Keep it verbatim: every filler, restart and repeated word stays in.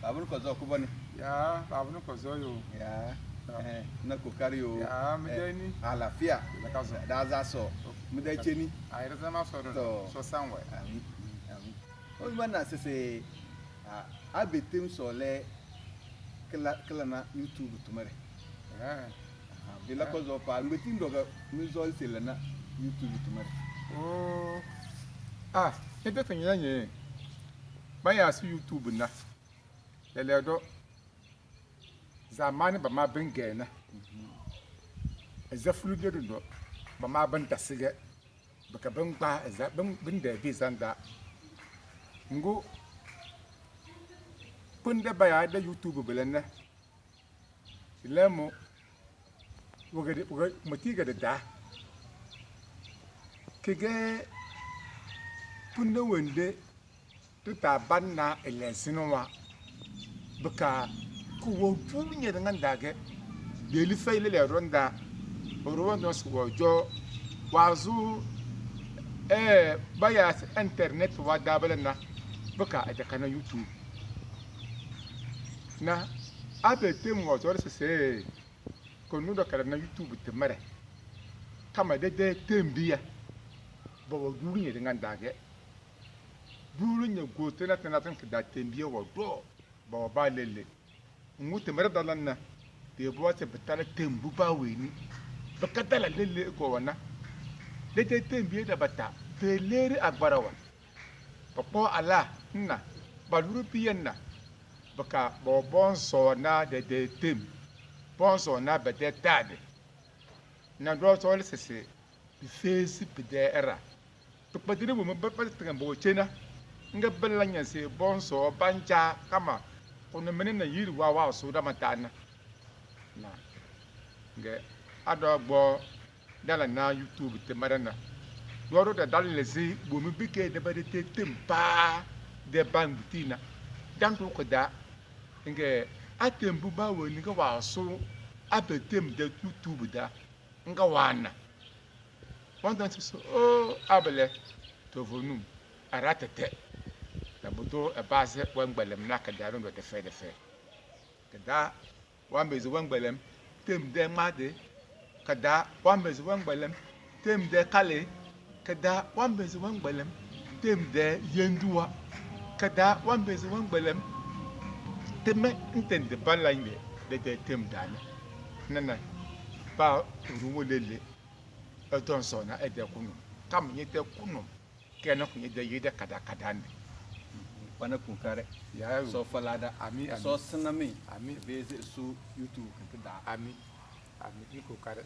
Baabunu Kɔzɔɔ kubɔni. Yaa, Baabunu Kɔzɔɔ yoo. Yaa. Yaa. Eh, na kokari yoo. Yaa, mi dee ni. Alaafia. Laka sɔ. Daa zaa sɔ. Mi dee ceni. Ayi, daa zaa ma sɔ do. Tɔ. Sɔ san wɛ. Ami, ami. O ma na sese. A, a be tem sɔ lɛ. Kila, kila na YouTube tumare. Yaa. Aha, bila kɔzɔ pa, ngbe ti ndɔga, mi zɔli se la na YouTube tumare. Oo. Ah, ete te nyina nye. Ba ya si YouTube na. Lɛlɛ dɔ. Zamani ba ma bengɛ na. Eza fulu de dɔ. Ba ma ben tasigɛ. Bɛ ka ben gba, eza, ben, ben de bi zanda. Ngu. Kpende ba ya de YouTube bele na. Lemo, wagadi, wagadi, mati gadi daa. Kege, punda wende, tuta banna ele sinu wa. Bika, ku wo tu nye de nganda ge. Deli fai lele ronda. Ronda su wo jo. Wazu, eh, baya internet wa dabala na. Bika, ete kana YouTube. Na, abe tem wo jo sese. Ko nu dɔ kɛlɛ na YouTube ti mɛrɛ. Kama dede tembiya. Bɔ wɔ duuru nyɛ di ŋan daagɛ. Duuru nyɛ goo tena tena tin kida tembiya wɔ dɔ. Bɔ wɔ ba lele. Ŋu ti mɛrɛ dala na. Bɛ bɔ ti bi tala tembu ba weni. Bi ka dala lele gɔ wɔ na. Dede tembiya da bata. Bɛ leri agbara wa. Bɛ kpɔ ala na. Ba luru biya na. Bika bɔ bɔnsɔ na dede tem. Bɔnsɔ na bede taade. Na dɔɔtɔɔli sese bi feesi bede era. Bi kpadiri bo mi bɛ bɛ tiŋa bɔ chena. Nga bɛ la nyanse bɔnsɔ banja kama. Kono mene na yiri wa wa so da matana. Na. Nga adɔ gbɔ. Dala na YouTube ti mara na. Doro da dala lezi bomi bike da ba de te tem pa de bang butina. Dan to ko da. Nge a tem bu ba wo ni ga wa so a be tem de YouTube da. Nga wana. Wan dan so o abele to vonum arata te. Na budo e baze wan gbalem na ka da ro de fe de fe. Keda wambezi wangbalem tem de made. Keda wambezi wangbalem tem de kale. Keda wambezi wangbalem tem de yendua. Keda wambezi wangbalem teme ntende balangbe de de tem dane. Nana ba ruwo lele. Edon sona ede kunum. Kam nye de kunum. Kena kunye de yida kada kada ne. Kwana kunkare. Ya. So falada. Ami, ami. So sinami. Ami. Bezi su YouTube kan da. Ami. Ami ni kunkare.